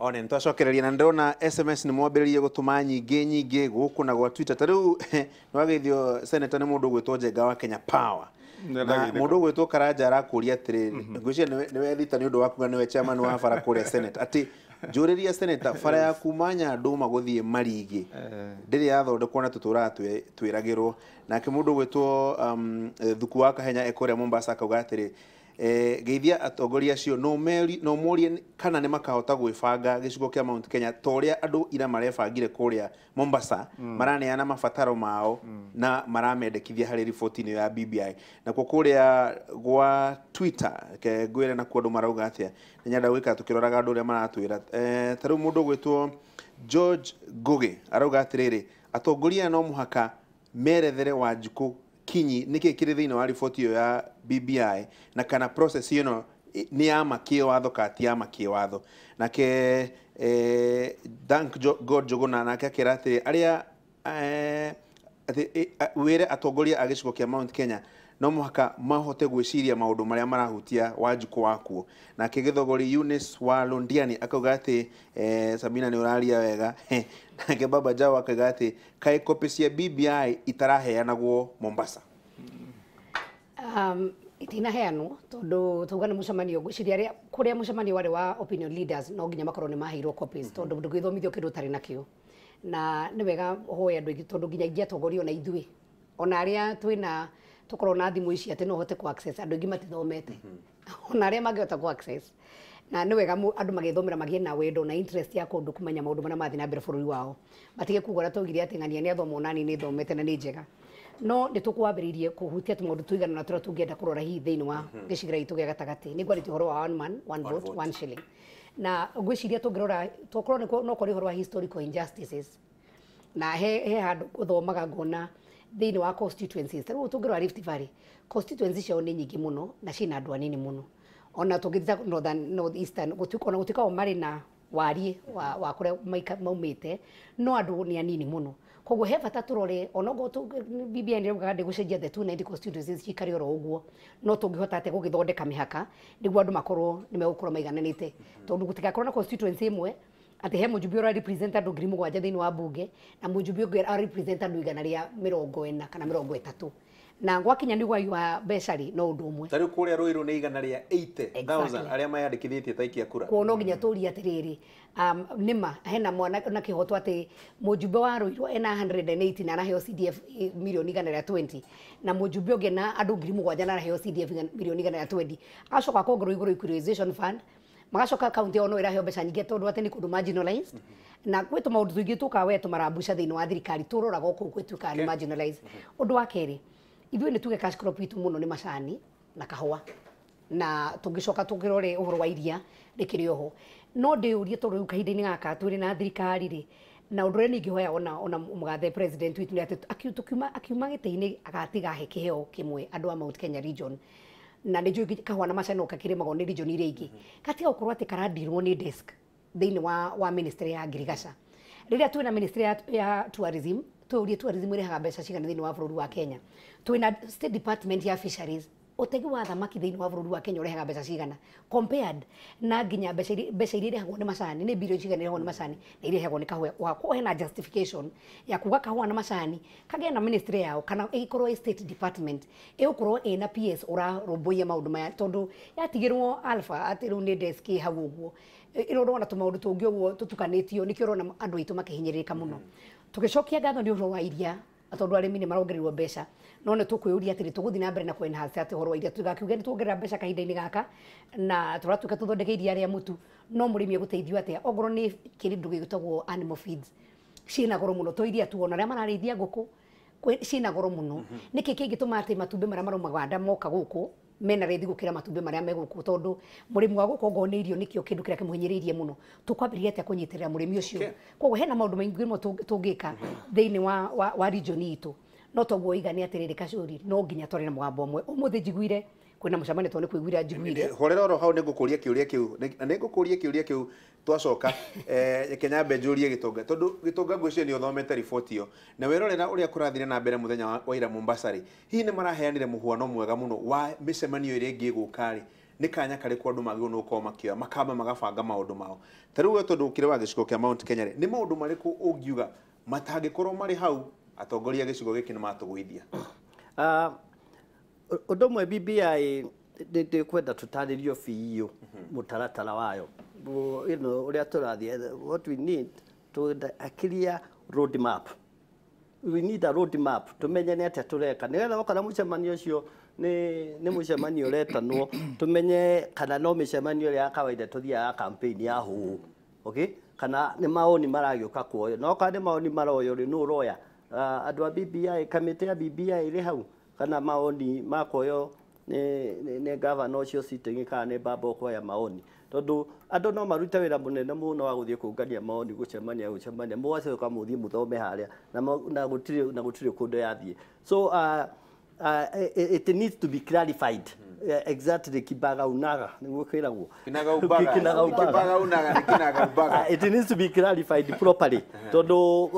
One nitwacokereria na ndĩrona SMS nĩ mwambĩrĩirie gũtũma nyingĩ nyingĩ gũkũ na gwa Twitter. Ta rĩu nĩwageithio senator nĩ mũndũ ũgwĩtwo Njenga wa Kenya Power. Na mũndũ ũgwĩtwo Karanja arakũria atĩrĩrĩ, ngwĩciria nĩwe thita nĩ ũndũ wa kuga nĩwe chairman wa bara kũrĩa Senate, atĩ njũrĩria senator, bara ya kuma Nyandũma gũthiĩ Marigĩ ndĩrĩ yathondekwo na tũtũraga twĩragĩrwo. Nake mũndũ ũgwĩtwo Thuku wa Kahenya ekũrĩa Mombasa akauga atĩrĩ, geithia atongoria acio no morie kana nĩ makahota gwĩbanga gĩcigo kĩa Mount Kenya ta ũrĩa andũ ira marebangire kũrĩa Mombasa, maraneana mabataro mao na maramendekithia harĩ riboti-inĩ ya BBI. Nakuo kũrĩa gwa Twitter ke ngwĩre nakuo andũ marauga atĩa, nĩ nyenda gwĩka tũkĩroraga andũ ũrĩa maratwĩra. Ta rĩu mũndũ ũgwĩtwo George Ngugi arauga atĩrĩrĩ, atongoria aya no mũhaka merethere Wanjikũ Kinyi nĩkĩ kĩrĩ thĩinĩ wa riboti ĩyo ya BBI na kana process ĩno nĩ ya makĩwatho kana ti ya makĩwatho. Nake Thank God Njuguna nake akĩra atĩ arĩa atĩ wĩre atongoria a gĩcigo kĩa Mount Kenya no mũhaka mahote gwĩciria maũndũ marĩa marahutia Wanjikũ wakuo. Nake Gĩthogori Eunice wa Londiani akauga atĩ Sabina nĩ ũraria wega. Nake Baba Jao akauga atĩ kaĩ copy cia BBI itaraheanagwo Mombasa. Itinaheanwo tondũ tauga nĩ mũcemanio, ngwĩciria arĩa kũrĩa mũcemanio warĩ wa opinion leaders no nginya makorwo nĩ maheirwo copies, tondũ ndũngĩthomithio kĩndũ ũtarĩ nakĩo. Na nĩ wega ũhoe andũ aingĩ, tondũ nginya ingĩ atongoria ona ithuĩ ona arĩa twĩna tũkorwo na thimũ ici atĩ no ũhote ku access, andũ aingĩ matithomete ona arĩa mangĩhota ku access. Na nĩ wega andũ magĩthomera magĩe na wendo na interest ya kũndũ kũmenya maũndũ marĩa marathiĩ na mbere bũrũri wao, matige kuga ũrĩa twaugire atĩ ng'ania nĩ athoma onani nĩ thomete na nĩ njega. No nĩ tũkwambĩrĩirie kũhutia tũmaũndũ tũigana na tũrĩa tũngĩenda kũrora hihi thĩinĩ wa gĩcigĩrĩra gitũ gĩa gatagatĩ. Nĩ ngwarĩtie ũhoro wa one man one vote one shilling, na ngwĩciria tũngĩrora tokorwo no kũrĩ ũhoro wa historical injustices, na he handũ gũthomaga ngona thĩinĩ wa constituencies. Ta rĩu tũngĩrora Rift Valley, constituencies ciao nĩ nyingĩ mũno na ciĩna andũ anini mũno. Ona tũngĩthiĩ northern, north eastern, gũtuĩka ona gũtuĩka o marĩ na wariĩ wa kũrĩa maumĩte, no andũ nĩ anini mũno. Koguo he bata tũrore onokorwo BBI nĩ ĩraugaga ndĩgũcenjia the 290 constituencies cikare oro ũguo, no tũngĩhota atĩa gũgĩthondeka mĩhaka nĩguo andũ makorwo nĩ megũkorwo maigananĩte, tondũ gũtigakorwo na constituency ĩmwe atĩ he mũjumbe ũra represent andũ 7,000 thĩinĩ wa bunge na mũjumbe ũngĩ ara represent andũ 140 kana 30, na gwakinya nĩ wagi wa mbeca rĩ, no ũndũ ũmwe. Ta rĩu kũrĩa Ruiru nĩ 180,000 arĩa mayandĩkithĩtie ta aikia kura. Kuo no nginya tũrie atĩrĩrĩ, nĩma hena mwana na kĩhoto atĩ mũjumbe wa Ruiru ena 180 na araheo CDF mirioni 120, na mũjumbe ũngĩ na andũ 7,000 na araheo CDF mirioni 120, agacoka akongerwo igũrũ equalization fund, magacoka kaunti yao no ĩraheo mbeca nyingĩ tondũ atĩ nĩ kũndũ marginalized. Na gwĩ tũmaũndũ tũingĩ tũkaga we tũmarambuca thĩinĩ wa thirikari tũroraga kũu gwĩtuĩkaga nĩ marginalized. Ũndũ wa kerĩ, ithuĩ nĩ tuge cash crop itũ mũno nĩ macani na kahũa, na tũngĩcoka tũkĩrore ũhoro wa iria rĩkĩrĩ oho, no ndĩyũrie tondũ rĩu kahinda-inĩ gaka twĩrĩ na thirikari rĩ, na ũndũ ũrĩa ningĩ hoya ona mũgathe president witũ nĩ atĩ akiuma gĩtĩ-inĩ agatiga he kĩheo kĩmwe andũ a Mount Kenya region, na nĩ njũĩ kahũa na macani no kakĩrĩmagwo nĩ region iria ingĩ, gatiga gũkorwo atĩ karandirwo nĩ desk thĩinĩ wa ministry ya ngirigaca. Rĩrĩa twĩna ministry ya tourism, twĩũrie tourism ĩrehaga mbeca cigana thĩinĩ wa bũrũri wa Kenya. Twĩna state department ya fisheries, ũtegi wa thamaki thĩinĩ wa bũrũri wa Kenya ũrehaga mbeca cigana compared na nginya mbeca iria irehagwo nĩ macani, nĩ bilioni cigana irehagwo nĩ macani na iria irehagwo nĩ kahũa. Wakorwo hena justification ya kuga kahũa na macani kagĩe na ministry yao kana ĩgĩkorwo ĩ state department ĩgũkorwo ĩna PS ũrarũmbũiya maũndũ maya, tondũ yatigĩrwo alpha atĩ rĩu nĩ desk ĩ hau ũguo ĩrorwo na tũmaũndũ tũngĩ ũguo tũtukanĩtio, nĩkĩo ũrona andũ aitũ makĩhinyĩrĩrĩka mũno. Tũgĩcokia ngatho nĩ ũhoro wa iria, tondũ arĩmi nĩ marongererwo mbeca, no nĩ tũkwĩyũria atĩrĩ tũgũthiĩ na mbere na kũ-enhance atĩ ũhoro wa iria, tũtigakiuge nĩ tuongerera mbeca kahinda-inĩ gaka na tũratuĩka tũthondeke iria rĩa mũtu, no mũrĩmi egũteithio atĩa ongorwo nĩ kĩndũ gĩgĩtagwo animal feeds ciĩna goro mũno, to iria tu ona arĩa mararĩithia ngũkũ ciĩna goro mũno. Nĩkĩ kĩngĩtũma atĩ matumbĩ marĩa marauma Uganda moka gũkũ mena raithi gũkĩra matumbĩ marĩa me gũkũ, tondũ mũrĩmi wa gũkũ ongorwo nĩ irio nĩkĩo kĩndũ kĩrĩa kĩmũhinyĩrĩirie mũno, tũkwambĩrĩria atĩa kũnyitĩrĩra mũrĩmi ũcio? Koguo hena maũndũ maingĩ mũno tũngĩka thĩinĩ wa region itũ, no toguo iga nĩ atĩrĩrĩ Kacũri, no nginya twarĩ na mũgambo ũmwe. Ũmũthĩ njiguire kwĩna mũcemanio tondũ nĩ kũiguire njiguire. Horera oro hau, nĩngũkũria kĩũria kĩu, nĩngũkũria kĩũria kĩu twacoka. Reke nyambe njũrie Gĩtonga, tondũ Gĩtonga ngwĩciria nĩ ũthomete riboti ĩyo na wĩrorera ũrĩa kũrathire na mbere mũthenya wa ira Mombasa rĩ, hihi nĩ maraheanire mũhuano mwega mũno wa mĩcemanio ĩrĩa ĩngĩ ĩgũka rĩ, Nĩ kanya karĩkũ andũ magĩrĩirwo nĩ gũkorwo makĩoya makamba magabanga maũndũ mao? Ta rĩu we tondũ ũkĩrĩ wa gĩcigo kĩa Mount Kenya rĩ, nĩ maũndũ marĩkũ ũngiuga matangĩkorwo marĩ hau atongoria a gĩcigo gĩkĩ nĩ matũgũithia? Ũndũ ũmwe BBI ndĩkwenda tũtarĩrio biũ mũtaratara wayo, you know, ũrĩa tũrathiĩ. What we need to a clear road map. We need a road map tumenye nĩ atĩa tũreka, nĩgetha okana mũcemanio ũcio nĩ mũcemanio ũretanwo, tumenye kana no mĩcemanio ĩrĩa ya kawaida tũthiaga campaign ya hũũ, okay, kana nĩ maoni maragĩũka kuoyo. Na okorwo nĩ maoni maroyo rĩ, nũ ũroya? Andũ a BBI, kamĩtĩ ya BBI ĩrĩ hau, kana maoni makuoyo nĩ gavana ũcio sitting, kana nĩ baba ũkuoya maoni? Tondũ andũ no marute wĩra mũnene mũno wa gũthiĩ kũngania maoni, gũcemania, mũgacoka mũthiĩ mũthome harĩa na gũtirĩ kũndũ yathiĩ. So it needs to be clarified exactly kibaga unaga nĩguo kwĩragwo. Kinagaubaga. Kinagaubaga. Kibagaunaga nĩ kinagaubaga. It needs to be clarified properly, tondũ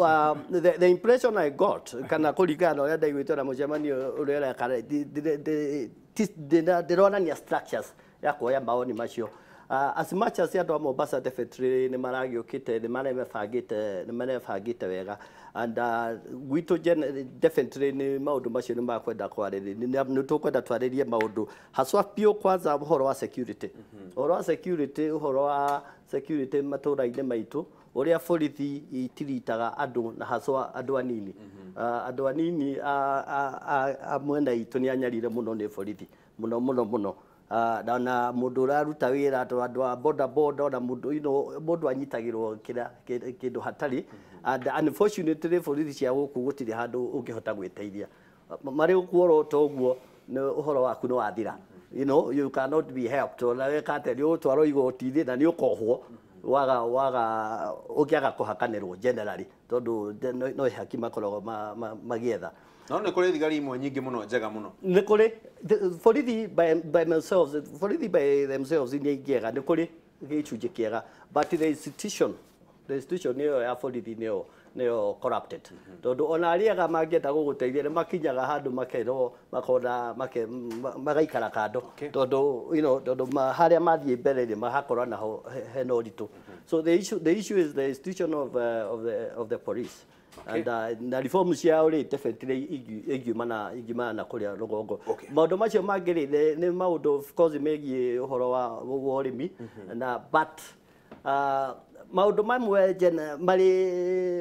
the impression I got, kana kũringana na ũrĩa ndaiguĩte na mũcemanio ũrĩa ũreka, ndĩronania structures ya kuoya maoni macio. As much as andũ a Mombasa definitely nĩ maragĩũkĩte, nĩ marebangĩte wega, and gwitũ definitely nĩ maũndũ macio nĩ makwenda kwarĩrĩria, nĩ tũkwenda twarĩrie maũndũ haswa biũ. Kwanza ũhoro wa security, ũhoro wa security matũra-inĩ maitũ, ũrĩa borithi itiritaga andũ, na haswa andũ anini. Andũ anini a mwena itũ nĩ anyarire mũno nĩ borithi, mũno mũno mũno. Na mũndũ ũraruta wĩra, andũ a boda boda, ona mũndũ mũndũ anyitagĩrwo kĩrĩa kĩndũ hatarĩ. And unfortunately borithi cia gũkũ gũtirĩ handũ ũngĩhota gwĩteithia, marĩ gũkuorota ũguo nĩ ũhoro waku nĩ wathira. You cannot be helped. Ona weka atĩa, nĩ ũgũtwarwo igoti-inĩ na nĩ ũkohwo waga ũngĩaga kũhakanĩrwo generally, tondũ no ihaki makoragwo magĩetha. No nĩ kũrĩ thigari imwe nyingĩ mũno njega mũno. Nĩ kũrĩ borithi by themselves, borithi by themselves nĩ ingĩega, nĩ kũrĩ gĩcunjĩ kĩega, but the institution nĩyo ya borithi nĩyo corrupted, tondũ ona arĩa ega mangĩenda gũgũteithia nĩ makinyaga handũ makerwo makona magaikara kando, tondũ tondũ harĩa mathiĩ mbere rĩ, mahakorwo naho hena ũritũ. So the issue is the institution of the police and na reform ciao rĩ, definitely ingiumana na kũrĩa rũgongo. Maũndũ macio mangĩ rĩ, nĩ maũndũ of course megiĩ ũhoro wa ũrĩmi na, but maũndũ mamwe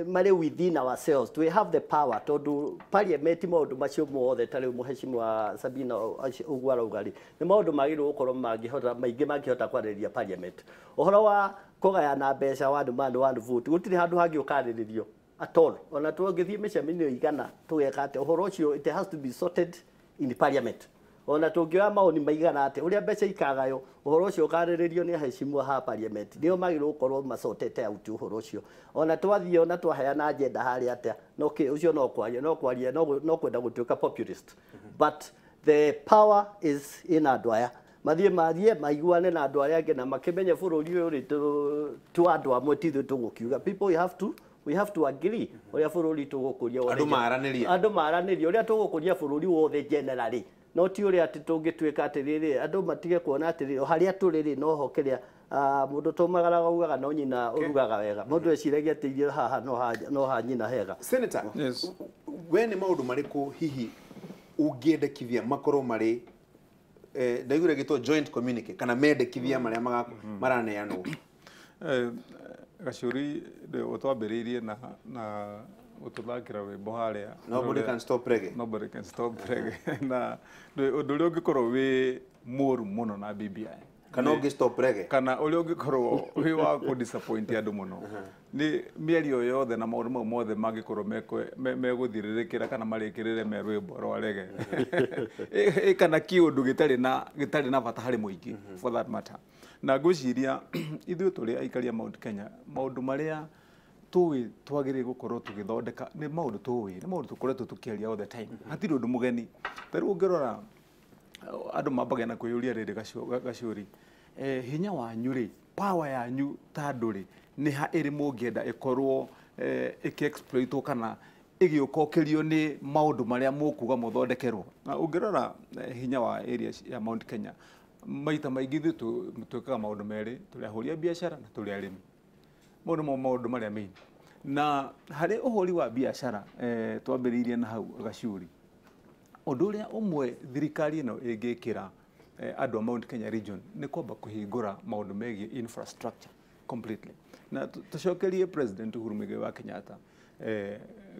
marĩ within ourselves. We have the power, tondũ parliament maũndũ macio mothe, ta rĩu mũheshimiwa Sabina ũguo arauga rĩ, nĩ maũndũ magĩrĩirwo gũkorwo mangĩhota, maingĩ mangĩhota kwarĩrĩria parliament. Ũhoro wa kũgayana mbeca, one man one vote, gũtirĩ handũ hangĩ ũkarĩrĩrio at all. Ona tũngĩthiĩ mĩcemanio igana tũgeka atĩa, ũhoro ũcio it has to be sorted in parliament. Ona tũngĩoya maoni maigana atĩa ũrĩa mbeca ikagaywo, ũhoro ũcio ũkarĩrĩrio nĩ aheshimiwa ha parliament, nĩo magĩrĩirwo gũkorwo macotete out ũhoro ũcio. Ona twathiĩ, ona twaheana agenda harĩa atĩa, no ũcio no kwaria no kwenda gũtuĩka populist, but the power is in andũ aya mathiĩ marie maiguane na andũ arĩa angĩ na makĩmenye bũrũri ũyũ rĩ, tu andũ amwe ti ithuĩ tũgũkiuga. People, we have to agree ũrĩa bũrũri tũgũkũria wothe. Andũ maranĩrie. Andũ maranĩrie ũrĩa tũgũkũria bũrũri wothe generally, no ti ũrĩa atĩ tũngĩtuĩka atĩrĩrĩ, andũ matige kuona atĩrĩrĩ, o harĩa tũrĩ rĩ, noho kĩrĩa mũndũ tũmagaraga ugaga no nyina ũrugaga wega, mũndũ eciragia atĩ irio haha no ha nyina hega. Senator, Yes. we nĩ maũndũ marĩkũ hihi ũngĩendekithia makorwo marĩ ndaiguire gĩtwo joint communique kana mendekithia marĩa maraneanwo? Gacuri ũtwambĩrĩirie na gũtũthakĩra rwĩmbo harĩa. Nobody can stop reggae. Nobody can stop reggae. Na ũndũ ũrĩa ũngĩkorwo wĩ mũru mũno na BBI kana ũngĩ stop reggae, kana ũrĩa ũngĩkorwo wĩ wa kũ disappoint andũ mũno, nĩ mĩario yothe na maũndũ mau mothe mangĩkorwo megũthirĩrĩkĩra kana marĩkĩrĩre me rwĩmbo rwa reggae. Kana kĩũndũ gĩtarĩ na bata harĩ mũingĩ for that matter. Na ngwĩciria ithuĩ tũrĩ aikari a Mount Kenya, maũndũ marĩa tũĩ twagĩrĩire gũkorwo tũgĩthondeka nĩ maũndũ tũĩ, nĩ maũndũ tũkoretwo tũkĩaria all the time, hatirĩ ũndũ mũgeni. Ta rĩu ũngĩrora, andũ mambagia na kwĩyũria rĩrĩ, gacũri, hinya wanyu rĩ, power yanyu ta andũ rĩ, nĩ ha ĩrĩ mũngĩenda ĩkorwo ĩkĩ-exploitwo kana ĩgĩũkokĩrio nĩ maũndũ marĩa mũkuga mũthondekerwo? Na ũngĩrora hinya wa area ya Mount Kenya Maita maingĩ ithuĩ twĩkaga maũndũ merĩ, tũrĩ ahũri a biacara na tũrĩ arĩmi. Mau nĩmo maũndũ marĩa main. Na harĩ ũhũri wa biacara twambĩrĩirie na hau Gacuri. Ũndũ ũrĩa ũmwe thirikari ĩno ĩngĩkĩra andũ a Mount Kenya region nĩ kwamba kũhingũra maũndũ megiĩ infrastructure completely. Na tũcokerie President Uhuru Muigai wa Kenyatta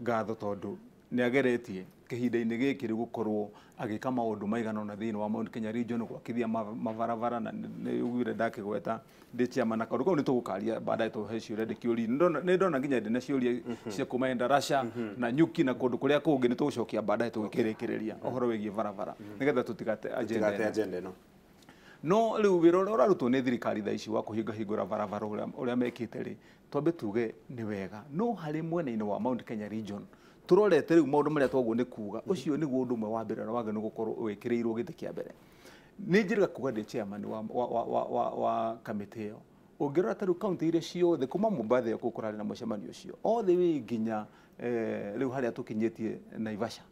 ngatho tondũ nĩ ageretie kĩhinda-inĩ gĩkĩ rĩu gũkorwo agĩka maũndũ maigana ũna thĩinĩ wa Mount Kenya region, gwakithia mabarabara, na nĩ ugire ndakĩgweta ndĩ chairman, na kaũndũ kau nĩ tũgũkaria baadaye tũhe ciũria ndĩkĩũrie. Nĩ ndona nginya ndĩna ciũria cia kuma Endarasha na Nyuki na kũndũ kũrĩa kũngĩ, nĩ tũgũcokia baadaye tũgĩkĩrĩkĩrĩria ũhoro wĩgiĩ barabara nĩgetha tũtigate agenda Tigate ĩno. Agenda ĩno. No rĩu wĩra ũrĩa ũrarutwo nĩ thirikari thaa ici wa kũhingahingũra barabara ũrĩa mekĩte rĩ, twambe tuge nĩ wega, no harĩ mwena-inĩ wa Mount Kenya region tũrorete rĩu maũndũ marĩa twaguo nĩ kuga ũcio nĩguo ũndũ ũmwe wa mbere ũrĩa wagĩrĩirwo gũkorwo wĩkĩrĩirwo gĩtĩ kĩa mbere. Nĩ njĩrĩga kuga ndĩ chairman wa kamĩtĩ ĩyo. Ũngĩrora ta rĩu kaunti iria ciothe kuma Mombatha ĩyo kũu kũrarĩ na mũcemanio ũcio othe wĩ nginya rĩu harĩa tũkinyĩtie Naivasha,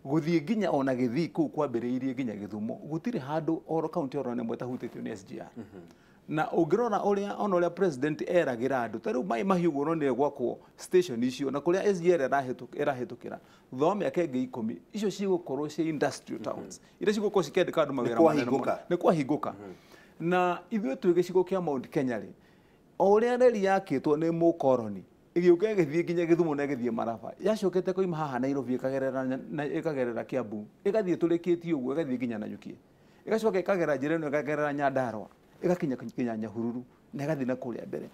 gũthiĩ nginya ona Gĩthii kũu kwambĩrĩirie nginya Gĩthumo, gũtirĩ handũ oro kaunti oro ĩmwe ĩtahutĩtio nĩ SGR. Na ũngĩrora ũrĩa ona ũrĩa president eragĩra andũ ta rĩu Maĩ Mahiũ ũguo nĩ gwakwo station icio na kũrĩa SGR ĩrahĩtũkĩra thutha wa mĩaka ĩngĩ 10, icio cigũkorwo cia industrial towns iria cigũkorwo cikĩandĩka andũ mawĩra manene mũno. Kwahingũka. Nĩ kwahingũka. Na ithuĩ twĩ gĩcigo kĩa Mount Kenya rĩ, o ũrĩa reri yakĩtwo nĩ mũkoroni ĩgĩũka ĩgĩthiĩ nginya Gĩthumo na ĩgĩthiĩ Maraba, yacokete koima haha Nairobi ĩkagerera na ĩkagerera Kiambu, ĩgathiĩ tũrĩkĩtie ũguo ĩgathiĩ nginya Nanyuki, ĩgacoka ĩkagera njĩra ĩno ĩkagerera Nyandarua, ĩgakinya nginya Nyahururu na ĩgathiĩ na kũrĩa mbere.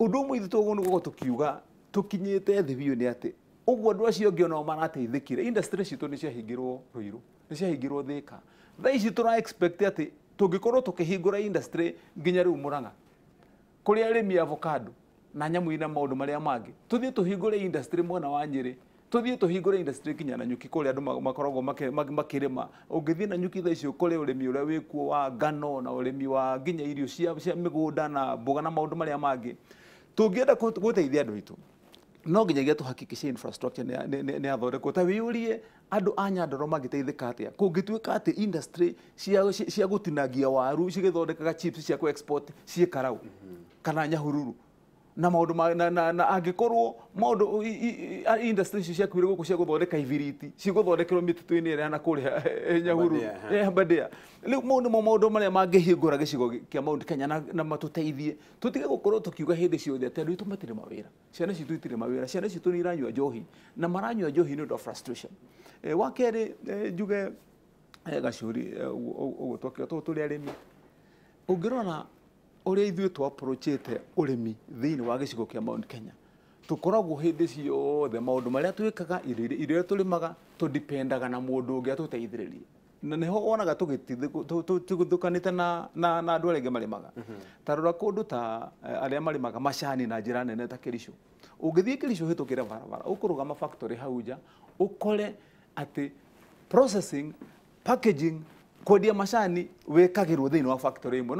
Ũndũ ũmwe ithuĩ tũguo nĩ tũkiuga tũkinyĩte thĩ biũ nĩ atĩ ũguo andũ acio angĩ onao marateithĩkire, industry citũ nĩ ciahingĩrwo Ruiru, nĩ ciahingĩrwo Thika. Thaa ici tũra expect atĩ tũngĩkorwo tũkĩhingũra industry nginya rĩu Murang'a kũrĩa arĩmi avocado na nyamũ ina maũndũ marĩa mangĩ, tũthiĩ tũhingũre industry mwena wa Nyĩrĩ, tũthiĩ tũhingũre industry nginya Nanyuki kũrĩa andũ makoragwo makĩrĩma. Ũngĩthiĩ Nanyuki thaa ici ũkore ũrĩmi ũrĩa wĩkuo wa ngano na ũrĩmi wa nginya irio cia mĩgũnda na mboga na maũndũ marĩa mangĩ. Tũngĩenda gũteithia andũ aitũ no nginyagia tũhakikishe infrastructure nĩ yathondekwo. Ta wĩyũrie andũ a Nyandarua mangĩteithĩka atĩa kũngĩtuĩka atĩ industry cia gũtinangia waru cigĩthondekaga chips cia kũ-export ciĩ Karau kana Nyahururu na maũndũ na angĩkorwo maũndũ industry icio ciakuire gũkũ cia gũthondeka ibiriti cigũthondekerwo mĩtitũ-inĩ ĩrĩa na kũrĩa Nyahururu. Aberdare, ha. Aberdare. Rĩu mau nĩmo maũndũ marĩa mangĩhingũra gĩcigo kĩa Mount Kenya na matũteithie tũtige gũkorwo tũkiuga hĩndĩ ciothe atĩ andũ aitũ matirĩ mawĩra, ciana citũ itirĩ mawĩra, ciana citũ nĩ iranyua njohi na maranyua njohi nĩ ũndũ wa frustration. Wa kerĩ, njuge Gacuri, ũguo twakiuga tondũ tũrĩ arĩmi, ũngĩrora ũrĩa ithuĩ tũ-approachĩte ũrĩmi thĩinĩ wa gĩcigo kĩa Mount Kenya, tũkoragwo hĩndĩ ciothe maũndũ marĩa twĩkaga, irio iria tũrĩmaga tũdipendaga na mũndũ ũngĩ atũteithĩrĩrie, na nĩho wonaga tũgĩthukanĩte na andũ arĩa angĩ marĩmaga. Ta rora kũndũ ta arĩa marĩmaga macani na njĩra nene ta Kericho. Ũngĩthiĩ Kericho ũhĩtũkĩre barabara ũkũrũgama factory hau nja ũkore atĩ processing, packaging, kwendia macani wĩkagĩrwo thĩinĩ wa factory ĩmwe.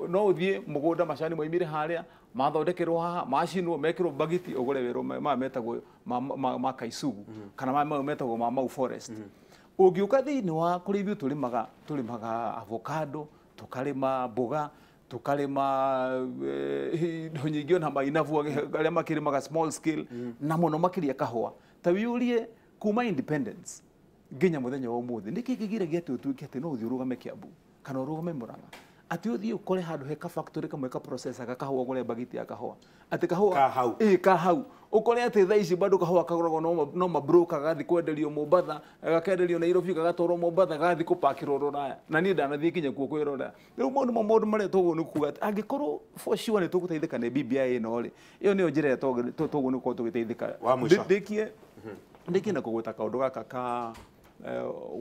No ũthiĩ mũgũnda macani moimire harĩa mathondekerwo haha, macinwo, mekĩrwo bagiti, ũgũre werũ maya metagwo ma Kaisugu kana maya metagwo ma Mau Forest. Ũngĩũka thĩinĩ wa kũrĩa ithuĩ tũrĩmaga avocado, tũkarĩma mboga, tũkarĩma indo nyingĩ ona mainabu arĩa makĩrĩmaga small scale na mũno makĩria kahũa. Ta wĩyũrie kuma independence nginya mũthenya wa ũmũthĩ nĩkĩ kĩgiragia atĩ ũtuĩke atĩ no ũthiĩ ũrũgame Kiambu kana ũrũgame Murang'a, atĩ ũthiĩ ũkore handũ he ka factory kamwe ka processaga kahũa, ũgũre bagiti ya kahũa atĩ kahũa Ka hau. Ĩ, ka hau. Ũkore atĩ thaa ici bado kahũa kagũragwo no mabroker, gagathiĩ kwenderio Mombatha, gakenderio Nairobi, gagatwarwo Mombatha, gagathiĩ kũpakĩrwo Rũraya, na niĩ ndanathiĩ nginya kuo kwĩrorera. Rĩu mau nĩmo maũndũ marĩa tũguo nĩ kuga atĩ angĩkorwo for sure nĩ tũgũteithĩka nĩ BBI ĩno rĩ, ĩyo nĩyo njĩra ĩrĩa tũguo nĩ gũkorwo tũgĩteithĩka. Wa mũico. Ndĩkie na kũgweta kaũndũ gaka ka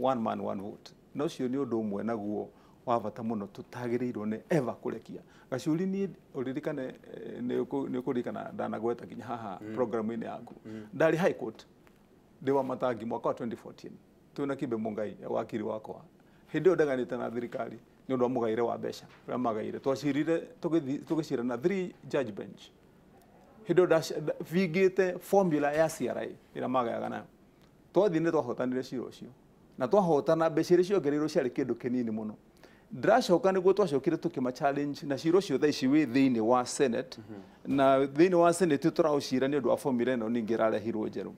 one man one vote, na ũcio nĩ ũndũ ũmwe naguo wa bata mũno tũtagĩrĩirwo nĩ ever kũrekia. Gacuri, niĩ ũririkane nĩ ũkũririkana ndanagweta nginya haha program-inĩ yaku, ndarĩ High Court ndĩ wa Matangi mwaka wa 2014 twĩna Kibe Mungai wakiri wakwa. Hĩndĩ ĩyo ndeganĩte na thirikari nĩ ũndũ wa mũgaĩre wa mbeca ũrĩa magaire. Twacirire tũgĩcira na 3 judge bench. Hĩndĩ ĩyo bingĩte formula ya CRA ĩrĩa magayaga nayo. Twathiĩ nĩ twahotanire cira ũcio, na twahotana mbeca iria ciongereirwo ciarĩ kĩndũ kĩnini mũno. Ndĩracoka nĩguo twacokire tũkĩma challenge na cira ũcio thaa ici wĩ thĩinĩ wa Senate, na thĩinĩ wa Senate tũraũcira nĩ ũndũ wa formula ĩno ningĩ ĩrarehirwo njerũ.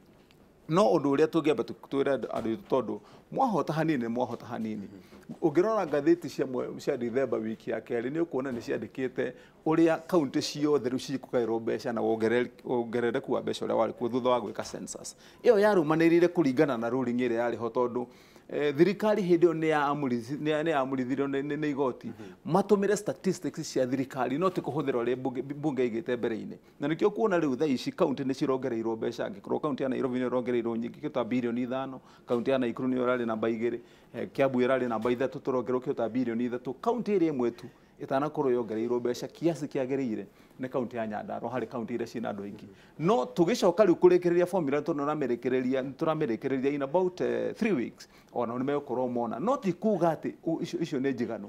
No ũndũ ũrĩa tũngĩamba twĩre andũ aitũ, tondũ mwahota hanini mwahota hanini. Ũngĩrora ngathĩti cia Dithemba wiki ya kerĩ, nĩ ũkuona nĩ ciandĩkĩte ũrĩa kaunti ciothe rĩu cikũgaĩrwo mbeca na wongerereku wa mbeca ũrĩa warĩ kuo thutha wa gwĩka census. Ĩyo yarũmanĩrĩire kũringana na ruling ĩrĩa yarĩ ho, tondũ thirikari hĩndĩ ĩyo nĩ yamũrithirio nĩ igoti matũmĩre statistics cia thirikari, no ti kũhũthĩra ũrĩa bunge ĩigĩte mbere-inĩ. Na nĩkĩo kuona rĩu thaa ici kaunti nĩ cirongereirwo mbeca. Angĩkorwo kaunti ya Nairobi nĩ ĩrongereirwo nyingĩ kĩta birioni 5, kaunti ya Nakuru nĩyo ĩrarĩ namba 2, Kiambu ĩrarĩ namba 3, tũrongererwo kĩta birioni 3. Kaunti ĩrĩa ĩmwe tu ĩtanakorwo yongereirwo mbeca kiasi kĩagĩrĩire nĩ kaunti ya Nyandarua harĩ kaunti iria ciĩna andũ aingĩ. No tũgĩcoka rĩu kũrĩkĩrĩria formula, tondũ tũramĩrĩkĩrĩria in about 3 weeks, ona nĩ megũkorwo mona, no ti kuga atĩ icio nĩ njiganu.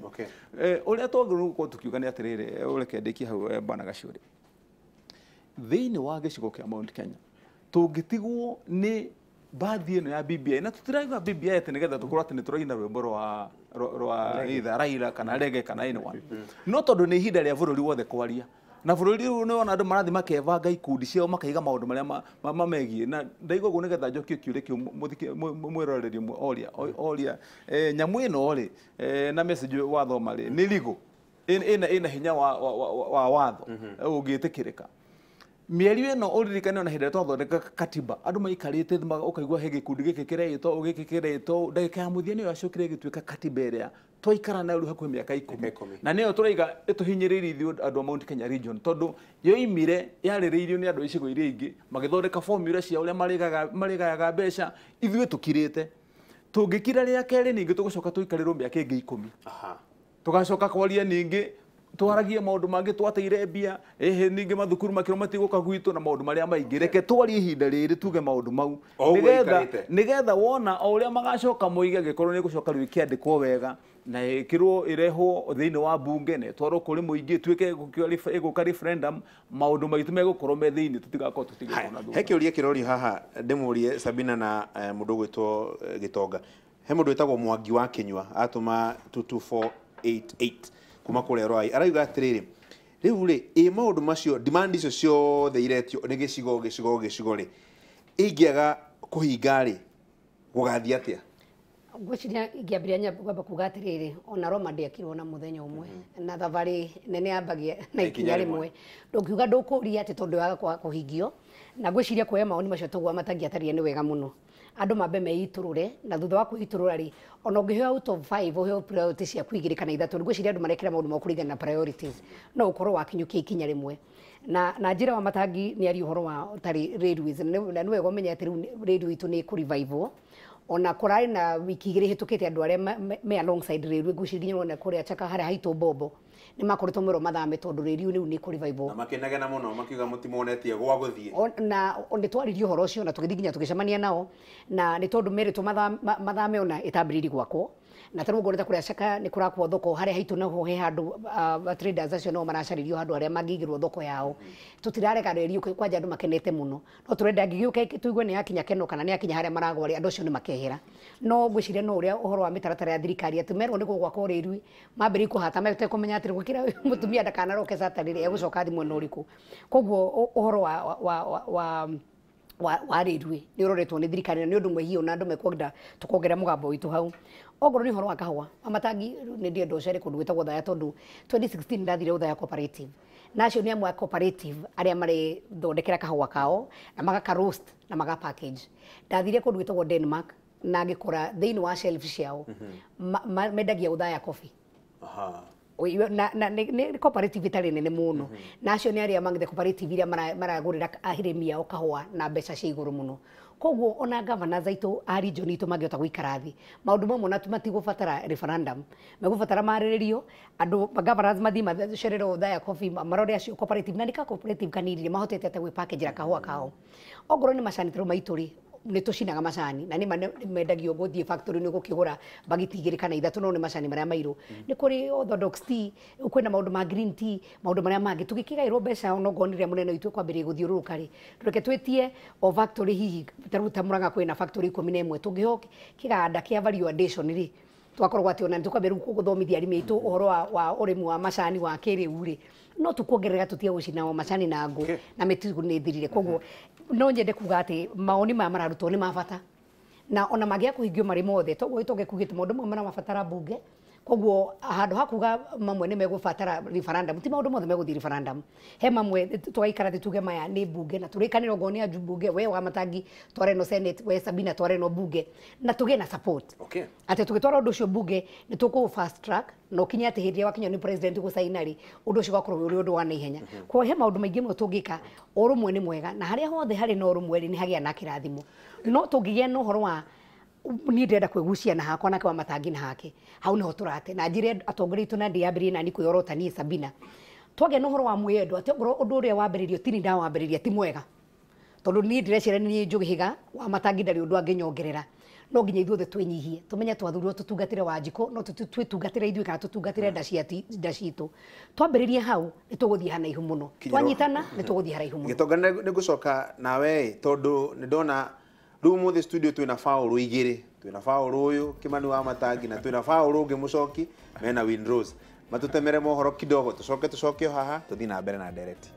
Ũrĩa twagĩrĩirwo gũkorwo tũkiuga nĩ atĩrĩrĩ, ũreke ndĩkie hau bwana Gachuri. Thĩinĩ wa gĩcigo kĩa Mount Kenya tũngĩtigwo nĩ bathi ĩno ya BBI, na tũtirauga BBI atĩ nĩgetha tũkorwo atĩ nĩ tũraina rwĩmbo rwa either Raila kana Rege kana anyone, no tondũ nĩ ihinda rĩa bũrũri wothe kwaria, na bũrũri ũyũ nĩ wona andũ marathiĩ makebanga ikundi ciao makaiga maũndũ marĩa mamegiĩ. Na ndaigua ũguo nĩgetha njokie kĩũria kĩu mwĩroreri ũmwe oria nyamũ ĩno rĩ, na message wathoma rĩ, nĩ legal, ĩna hinya wa watho ũngĩtĩkĩrĩka. Mĩario ĩno ũririkane ona hĩndĩ ĩrĩa twathondeka katiba, andũ maikarĩte ũkaigua he gĩkundi gĩkĩ kĩreĩtwo gĩkĩ kĩreĩtwo, ndagĩka ya mũthia nĩyo yacokire ĩgĩtuĩka katiba ĩrĩa twaikara nayo rĩu hakuhĩ mĩaka 10, na nĩyo tũraiga ĩtũhinyĩrĩirie ithuĩ andũ a Mount Kenya region, tondũ yoimire yarĩrĩirio nĩ andũ a icigo iria ingĩ magĩthondeka formula cia ũrĩa marĩgayaga mbeca, ithuĩ tũkirĩte. Tũngĩkira rĩa kerĩ ningĩ tũgũcoka tũikarĩrwo mĩaka ĩngĩ 10, tũgacoka kwaria ningĩ twaragie maũndũ mangĩ, twateire mbia ningĩ mathukuru makĩrwo matigũka gwitũ na maũndũ marĩa maingĩ. Reke twarie ihinda rĩrĩ tuge maũndũ mau nĩgetha wona o ũrĩa magacoka moige, angĩkorwo nĩ gũcoka rĩu ĩkĩandĩkwo wega na ĩkĩrwo ĩrehwo thĩinĩ wa bunge na ĩtwarwo kũrĩ mũingĩ, ĩtuĩke ĩgũka referendum, maũndũ maitũ megũkorwo me thĩinĩ, tũtigakorwo tũtigĩtwo na thutha. He kĩũria kĩrorio haha ndĩmũrie Sabina na mũndũ ũgwĩtwo Gĩtonga. He mũndũ wĩtagwo Mwangi wa Kĩnyua atũma 22488 kuma kũrĩa Rwai, arauga atĩrĩrĩ, rĩu rĩ ĩ maũndũ macio demand icio ciothe iretio nĩ gĩcigo gĩcigo gĩcigo rĩ, ingĩaga kũhinga rĩ gũgathiĩ atĩa? Ngwĩciria ingĩambĩrĩria kwamba kuga atĩrĩrĩ, ona Roma ndĩakirwo na mũthenya ũmwe, na thabarĩ nene yambagia na ikinya rĩmwe. Ndũngiuga ndũkũria atĩ tondũ yaga kũhingio, na ngwĩciria kuoya mawoni macio tũguo matangĩataria nĩ wega mũno. Andũ mambe meitũrũre, na thutha wa kwĩitũrũra rĩ, ona ũngĩheo out of 5 ũheo priority ciaku 2 kana 3, ngwĩciria andũ marekĩra maũndũ mao kũringana na priorities, no ũkorwo wakinyũkia ikinya rĩmwe. Na njĩra wa Matangi nĩ aria ũhoro wa tarĩ railways, na nĩ wega ũmenye atĩ rĩu railway itũ nĩ ĩkũrevivwo. Ona kũrarĩ na wiki 2 hĩtũkĩte andũ arĩa me alongside railway, ngwĩciria nginya ona kũrĩa Chaka harĩa haitũ Bombo nĩ makoretwo merwo mathame tondũ railway rĩu nĩ ĩkũrevivwo. Na makĩnegena mũno makiuga mũtimonetie gwa gũthiĩ. Na nĩ twaririe ũhoro ũcio na tũgĩthiĩ nginya tũgĩcemania nao, na nĩ tondũ merĩtwo mathame ona ĩtambĩrĩirie gwakwo. Na tarĩu ngorete kũrĩa Chaka nĩ kũrakwo thoko harĩa haitũ naho he handũ traders acio nao maracarĩrio handũ harĩa mangĩigĩrwo thoko yao. Tũtirareka reri yũke kwanja andũ makenete mũno, no tũrenda ngĩgĩũka tũigue nĩ yakinya Keno kana nĩ yakinya harĩa maragwa rĩ, andũ acio nĩ makehera. No ngwĩciria no ũrĩa ũhoro wa mĩtaratara ya thirikari atĩ merwo nĩ gũgwakwo reri mambĩrĩrie kũhata matekũmenya atĩ gwĩkĩra mũtumia ndakanaroke Saturday egũcoka athiĩ mwena ũrĩkũ. Koguo ũhoro wa railway nĩ ũroretwo nĩ thirikari na nĩ ũndũ mwĩhiũ na andũ mekwenda tũkongerera mũgambo witũ hau. Ongorwo nĩ ũhoro wa kahũa, Matangi nĩ ndĩrenda ũcere kũndũ gwĩtagwo Othaya tondũ 2016 ndathire Othaya Cooperative, na acio nĩ amwe a cooperative arĩa marethondekera kahũa kao na magaka roast na maga package. Ndathire kũndũ gwĩtagwo Denmark na ngĩkora thĩinĩ wa shelf ciao mendagia Othaya coffee. Na nĩ cooperative ĩtarĩ nene mũno, na acio nĩ arĩa mangĩte cooperative iria maragũrĩra arĩmi ao kahũa na mbeca cia igũrũ mũno. Koguo ona governors aitũ a region itũ mangĩhota gũikara thĩ, maũndũ mamwe na matigũbatara referendum, megũbatara marĩrĩrio, andũ governors mathiĩ macerere Othaya Coffee marore acio cooperative, na nĩ ka cooperative kanini mahotete atĩa gwĩpackagĩra kahũa kao. Ongorwo nĩ macani tũrĩ maitũ rĩ, nĩ tũcinaga macani na nĩ mendagio gũthiĩ factory nĩ gũkĩgũra bagiti 2 kana 3, no nĩ macani marĩa mairũ. Nĩ kũrĩ orthodox tea, kwĩna maũndũ ma green tea, maũndũ marĩa mangĩ tũgĩkĩgaĩrwo mbeca ona okorwo nĩ rĩrĩa mũnene witũ kwambĩrĩria gũthiũrũrũka rĩ, reke twĩtie o factory hihi ta rĩu ta Murang'a kwĩna factory 11, tũngĩheo kĩganda kĩa value addition rĩ, Twakorwo atĩ ona nĩtũkwambia rĩu gũthomithia arĩmi aitũ ũhoro wa ũrĩmi wa macani wa kĩrĩu rĩ, no tũkuongerera tũtige gũcina o macani na ngũ na mĩtitũ nĩ ĩthirire. Koguo no nyende kuga atĩ maoni maya mararutwo nĩ ma bata, na ona mangĩaga kũhingio marĩ mothe, toguo gĩtonge kugĩte maũndũ mamwe maramabatara mbunge. Koguo handũ ha kuga mamwe nĩ megũbatara referendum, ti maũndũ mothe megũthiĩ referendum. He mamwe tũgaikara thĩ tuge maya nĩ mbunge, na tũrĩkanĩre okorwo nĩ anju mbunge, we wa Matangi tware no Senate, we Sabina tware no mbunge, na tũgĩe na support. Atĩ tũgĩtwara ũndũ ũcio mbunge nĩ tũkũ fast track, na ũkinye atĩ hĩndĩ ĩrĩa wakinyio nĩ president gũcaina rĩ, ũndũ ũcio ũgakorwo ũrĩ ũndũ wa naihenya. Koguo he maũndũ maingĩ mũno tũngĩka. Ũrũmwe nĩ mwega, na harĩa hothe harĩ na ũrũmwe rĩ, nĩ hagĩa na kĩrathimo. No tũngĩgĩa na ũhoro wa niĩ ndĩrenda kwĩgucia na hakwa nake wa Matangi na hake, hau nĩho tũrate. Na njĩre atongoria aitũ, na ndĩyambĩrĩrie nani kwĩyorota niĩ Sabina, twagĩa na ũhoro wa mwĩyendo, atĩ ongorwo ũndũ ũrĩa wambĩrĩrio tini ndawambĩrĩria ti mwega, tondũ niĩ ndĩreciria nĩ niĩ Njũgĩga wa Matangi ndarĩ ũndũ angĩnyongerera. No nginya ithuothe twĩnyihie, tũmenye twathurirwo tũtungatĩre Wanjikũ, no twĩtungatĩre ithuĩ kana tũtungatĩre nda citũ. Twambĩrĩrie hau nĩ tũgũthiĩ haraihu mũno, twanyitana nĩ tũgũthiĩ haraihu mũno. Gĩtonga, nĩ ngũcoka nawe tondũ nĩ ndona rĩu ũmũthĩ studio twĩna Paũlũ igĩrĩ, twĩna Paũlũ ũyũ Kĩmani wa Matangi na twĩna Paũlũ ũngĩ Mũcoki mena Winrose. Matũtemere mohoro kidogo, tũcoke tũcoke o haha tũthiĩ na mbere na ndereti.